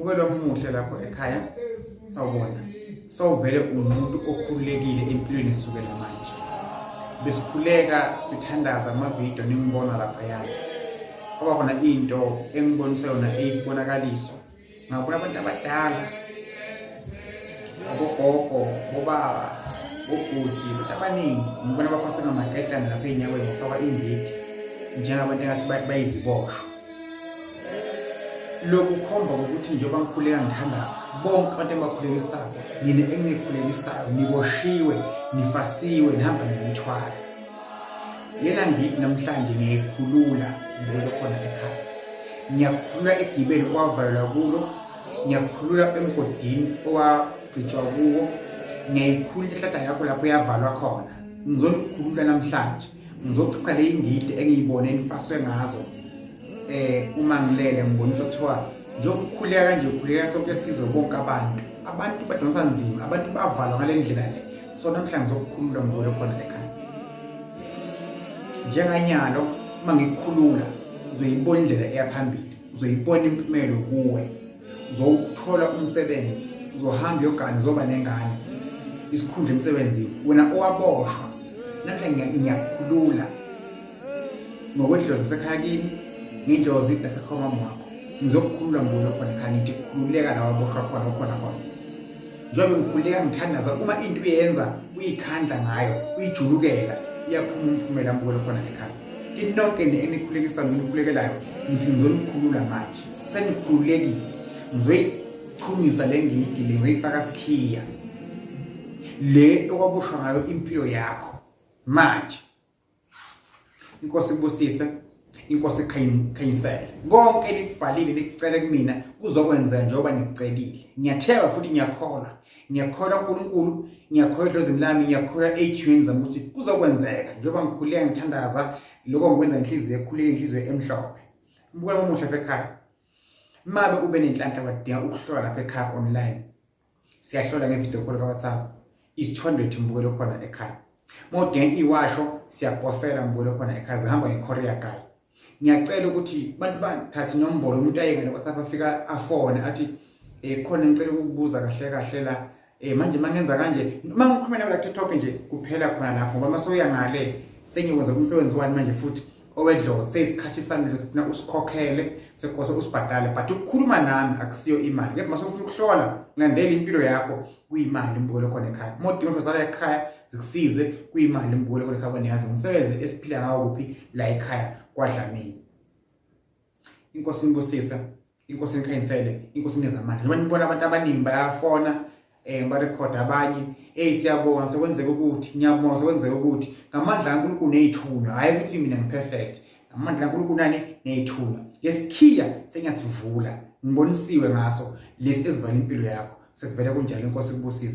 Mbukelo omuhle lapho ekhaya. Sawubona. Sawuvele umuntu okhululekile empilweni esukela manje. Besikhuleka sithandaza amavidiyo ningibona laphayana. Kwaba khona into engibonisa yona eyisibonakaliso. Ngabona abantu abadala, abogogo, bobaba, bobhuti, abantu abaningi ngibona bafaswe ngamaketane lapha ey'nyaweni bafakwa ingidi njengabantu engathi bayiziboshwa. Lokhu kukhomba ukuthi njengoba ngikhuleka ngithandaza bonke abantu engibakhulekisayo nina enginikhulekisayo niboshiwe nifasiwe nihamba nemithwalo. Lena ngidi namhlanje ngiyayikhulula ngibuyele khona ekhaya. Ngiyakukhulula egibeni owavalelwa kulo, ngiyakukhulula emgodini owagcitshwa kuwo, ngiyayikhulula inhlahla yakho lapho yavalwa khona. Ngizonikhulula namhlanje, ngizochicha le ngidi engiyibone nifaswe ngazo uma ngilele ngibonisa kuthiwa njengoba ukhuleka kanje ukhuleka sonke sizwe bonke abantu. Abantu badonsa nzima, abantu bavalwa ngale ndlela le. So namhlanje ngizokukhulula ngibuyele khona ekhaya. Njenganyalo uma ngikukhulula uzoyibona indlela eya phambili, uzoyibona impumelo kuwe, uzowuthola umsebenzi, uzohamba uyogana, uzoba nengane, isikhundla emsebenzini. Wena owaboshwa namhlanje ngiyakukhulula ngokwedlozi lasekhaya kimi, ngedlozi lasekhaya mama wakho. Ngizokukhulula ngibuyele khona ekhaya, ngithi khululeka la waboshwa khona ukhona khona. Njengoba ngikhuleka ngithandaza uma into uyenza uyikhandla ngayo uyijulukela iyaphuma umphumela mbukelo khona ekhaya. Kini nonke enikhulekisa nginikhulekelayo ngithi ngizonikhulula manje. Senikhululekile. Ngizoyichumisa le ngidi le ngizoyifaka sikhiya. Le okwaboshwa ngayo impilo yakho manje. Inkosi ikubusise, inkosi ikhanyisele. Konke enikubhalile nikucele kumina kuzokwenzeka njengoba nikucelile. Ngiyathemba futhi ngiyakholwa. Ngiyakholwa uNkulunkulu, ngiyakholwa edlozini lami, ngiyakholwa ey'thiyweni zami ukuthi kuzokwenzeka njengoba ngikhuleka ngithandaza lokho ngikwenza inhliziyo ekhuleke inhliziyo emhlophe. Mbukelo omuhle lapha ekhaya. Mabe ube nenhlanhla wadinga ukuhlola lapha ekhaya online. Siyahlola nge-video call ka-WhatsApp. Is 200 mbukelo khona ekhaya. Uma udinga iwasho siyaposela mbukelo khona ekhaya zihamba nge-courier guy. Ngiyacela ukuthi abantu bangathathi inombolo umuntu aye ngale WhatsApp afika afone athi khona ngicela ukukubuza kahle kahle la manje mangenza kanje uma ngikhuluma nawe la TikTok nje kuphela khona lapho ngoba mase uya ngale sengiyokwenza umsebenzi wani manje futhi owedlozi seyisikhathi sami leso sifuna usikhokhele sekose usibhadale but ukukhuluma nami akusiyo imali kepha mase ufuna ukuhlola ngilandela impilo yakho kuyimali mbukelo khona ekhaya uma udinga zala ekhaya zikusize kuyimali mbukelo khona ekhaya niyazi umsebenzi esiphila ngawo kuphi la ekhaya kwaDlamini. Inkosi inibusise, inkosi inikhanyisele, inkosi inikeze amandla. Njengoba nibona abantu abaningi bayafona ngibarekhoda abanye, hey siyabonga sekwenzeka ukuthi, ngiyabonga sekwenzeka ukuthi ngamandla kaNkulunkulu ney'thunywa, hhayi ukuthi mina ngi-perfect. Ngamandla kaNkulunkulu nani ney'thunywa. Lesikhiya sengiyasivula, ngibonisiwe ngaso lesi esivala impilo yakho. Sekuvele kunjalo, inkosi ikubusise.